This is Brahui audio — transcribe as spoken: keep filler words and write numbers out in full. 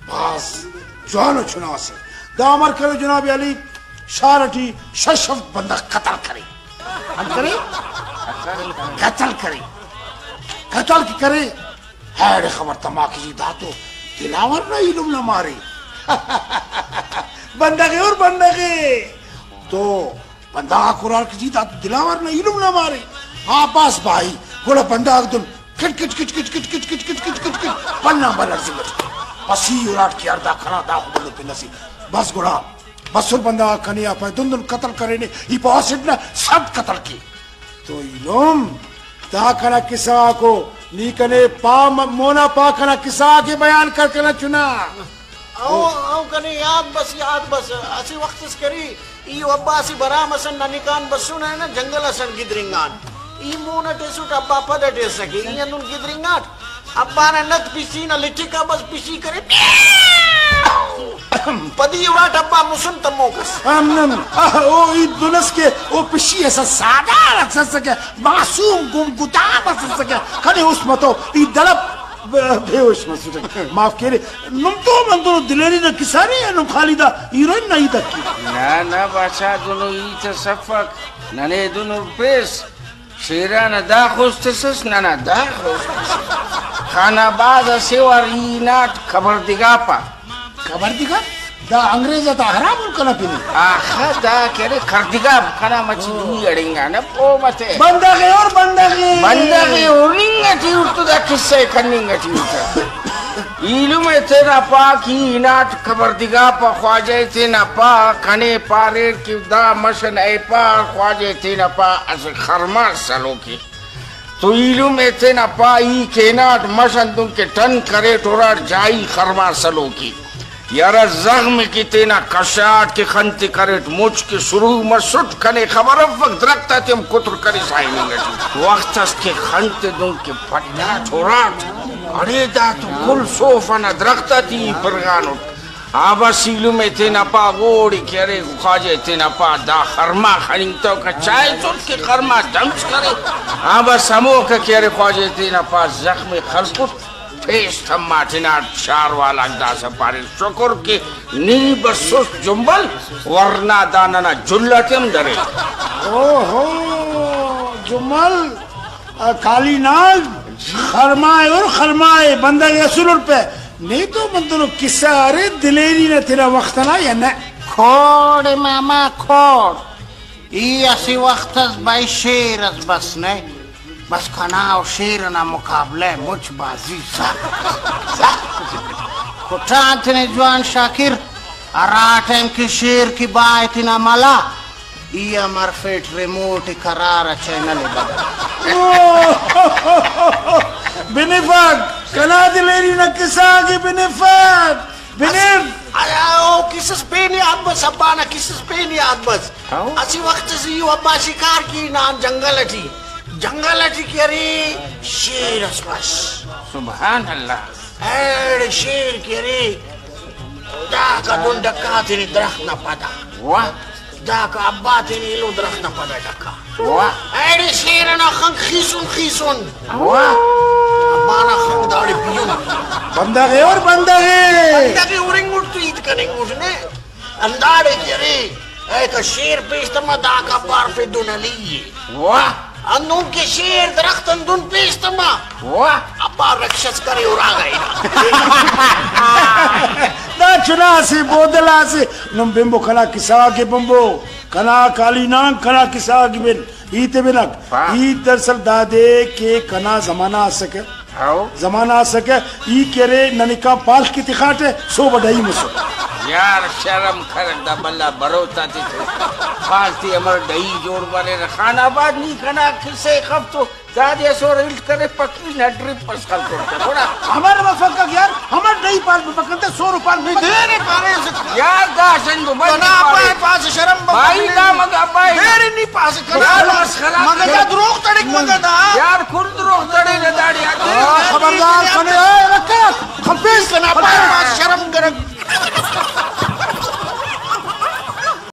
بھاز جوانو چنا اسے۔ دا امر کرے جناب عالی، شار ٹی شش ہفت بندغ قتل کرے۔ انت کرے؟ قتل کرے۔ قتل کہ کرے، ہیڑے خبر تما کہ جی دا تو دلاور نا ایلم نا مارے۔ بندغ ءِ اور بندغ ءِ۔ تو بندغ آک ہرار کہ جی دا تو دلاور نا ایلم نا مارے۔ آ بس بھائی، گڑا بندغ آک دن کٹ کٹ کٹ کٹ کٹ کٹ کٹ کٹ کٹ کٹ کٹ پل آن بل لڑزنگ اٹی۔ بس ای اراٹ کہ یار دا کنا دا خو بھلو پن اسے۔ بس گڑا بسر بندغ آک کنے آ پائے دن دن قتل کرینے، ای پاوہ اسٹ نا سد قتل کے۔ تو ایلم، دا کنا قصہ غاکو، نی کنے پا م-، مونا پا کنا قصہ غاکے بیان کر کنا چنا۔ او، او کنے یاد بس، یاد بس، اسہ وخت اس کری، ای و ابا اسہ برام ئسن ننکان بسنہ نا جنگل ئسن گدرینگان۔ ای مون ئٹ ایسٹ، ابا پد ئٹ ایسکہ، ای ہندن گدرینگاٹ، ابا نا ند پشی نا لٹک آ بس پشی کرے۔ پدی اراٹ ابا مسن تموک ئس۔ ہم نم، آہ، او ای دنس کہ او پشی ئسس سادار ئس ئسکہ، معصوم گم گدام ئس ئسکہ، کنے است متو، ای دڑپ بے ہوش مسٹہ۔ معاف کیرے، نم تو من دنو دلیری نا قصہ نے یا نم خالی دا ہیروئن نا ہیت آک کے؟ نہ، نہ، بادشاہ دنو ہیت اس افک، ننے دنو پیس۔ شیران ء دا خوست اس ئس، ننا دا خوست اس۔ خان آباد اسہ وار ای ہناٹ قبردگاپ آ۔ قبردگاپ؟ دا انگریز آتا ہرا ملک ئنا پن ء؟ آخا دا کہ ارے قردگاپ، کنا مچہ دوئی اڑینگانہ، پہہ متہ۔ بندغ ء اور بندغ ء۔ بندغ ء ہرننگ ئٹی اٹ تو دا قصہ ء کننگ ئٹی اٹ۔ ایلم ء تینا پا کہ ای ہناٹ قبردگاپ آ، خواجہ ء تینا پا کنے پاریر کہ دا مش ئنا ایپار، خواجہ ء تینا پا اسہ خرما سلوک ء۔ تو ایلم ء تینا پا ای کہ ہناٹ مش ئنا دنکہ ٹن کریٹ اراٹ جائی خرما سلوک ء۔ یارا زغم کہ تینا کشاٹ کہ خن تے کریٹ مچ کہ شروع مسٹ، کنے خبر افک درخت آتے ہم کتر کرسا ہننگ ئٹی۔ وخت اس کہ خن تے دنکہ پٹاٹ اراٹ، اڑے دا تو کل صوف ئنا درخت آتے ای پرغانٹ۔ آ بس ایلم ء تینا پا اوڑے کہ ارے خواجہ ء تینا پا دا خرما خننگتوکہ، چائسٹ کہ خرما دمس کرے۔ آ بس ہموکہ کہ ارے خواجہ ء تینا پا زخم ء خلکٹ، پیش تما ٹی ہناٹ شار والاک داسہ پاریر شکر کہ نی بسوس جمبل، ورنا دا ننا جل آتے ہم درے۔ اوہو، جمل، آ، کالی ناگ، خرمائے اور خرمائے، بندغ اسل اور پہ۔ نے تو من دنو قصہ ارے دلیری نا تینا وخت ئنا یا نہ؟ کھوڑ ماما کھوڑ۔ ای اسہ وخت اس بھائی شیر اس بس نے۔ بس کنا و شیر ئنا مقابلہ مچ بازی سخت، سخت۔ کٹان تینے جوان شاکر، ہرا ٹائم کہ شیر کہ بائے تینا ملا، ای ہم ہرفیٹ ریموٹ ء کرار آ چینل ء بدل۔ بنفک، کنا دلیری نا قصہ آ کہ بنفک، بنف۔ او کسس پین یات بس، ابا نا کسس پین یات بس۔ ہاں۔ اسہ وخت اس ای و ابا شکار کینان جنگل اٹی، جنگل اٹی کہ ارے شیر اس بس۔ سبحان اللہ۔ ایڑے شیر کہ ارے، داکا دن ڈکا تینے درخت نا پدا۔ واہ۔ داکا ابا تینے ایلو درخت نا پدا ڈکا۔ واہ۔ ایڑے شیر ئنا خنک خیسن خیسن۔ واہ۔ ابا نا خنک داڑے پیہن۔ بندغ ء اور بندغ ء۔ بندغ ء ہرنگٹ تو ہیت کننگٹ نے۔ ہنداڑے کہ ارے، ایکا شیر پیش تما، داکا ابا ہرفے دن علی ء۔ واہ۔ ہندن کہ شیر درخت آن دن پیش تما۔ واہ۔ ابا رکشس کرے اراگا ہنا۔ دا چنا اسے، بودل آ اسے۔ نم بنبو کنا قصہ غا کہ بنبو۔ کنا کالی نان کنا قصہ غا کہ بن۔ ہیت ء بنک۔ واہ۔ ہیت دراصل دادے کہ کنا زمانہ اسکہ۔ ہاؤ۔ زمانہ اسکہ، ای کہ ارے ننکان پال کہ تخاٹہ، سہب آ ڈہی مسر۔ یار شرم کر، دا بھلا بروت آتے تو پال تے امر ڈہی جوڑ بریرہ۔ خان آباد نی کنا قصہ ء خف تو دادے اسہ وار الٹ کرے پکی نا ڈرپ اس خلکر تہ گڑا۔ امر مفکک یار، امر ڈہی پال مفک انت سو روپال مفک۔ دیر ء پاریس۔ یار دا سندو بند کنا پارے۔ پائے پاس شرم بھائی بخنے۔ دا مگہ پائے۔ دیر نی پاس کنا۔ یار مسخرہ مگہ دا کرے۔ دروغ تڑک مگہ دا۔ یار کل دروغ تڑے نہ داڑے آ۔ آ، خبردار کنے، اے، رکھ، خفیس کنا پائے پاس شرم۔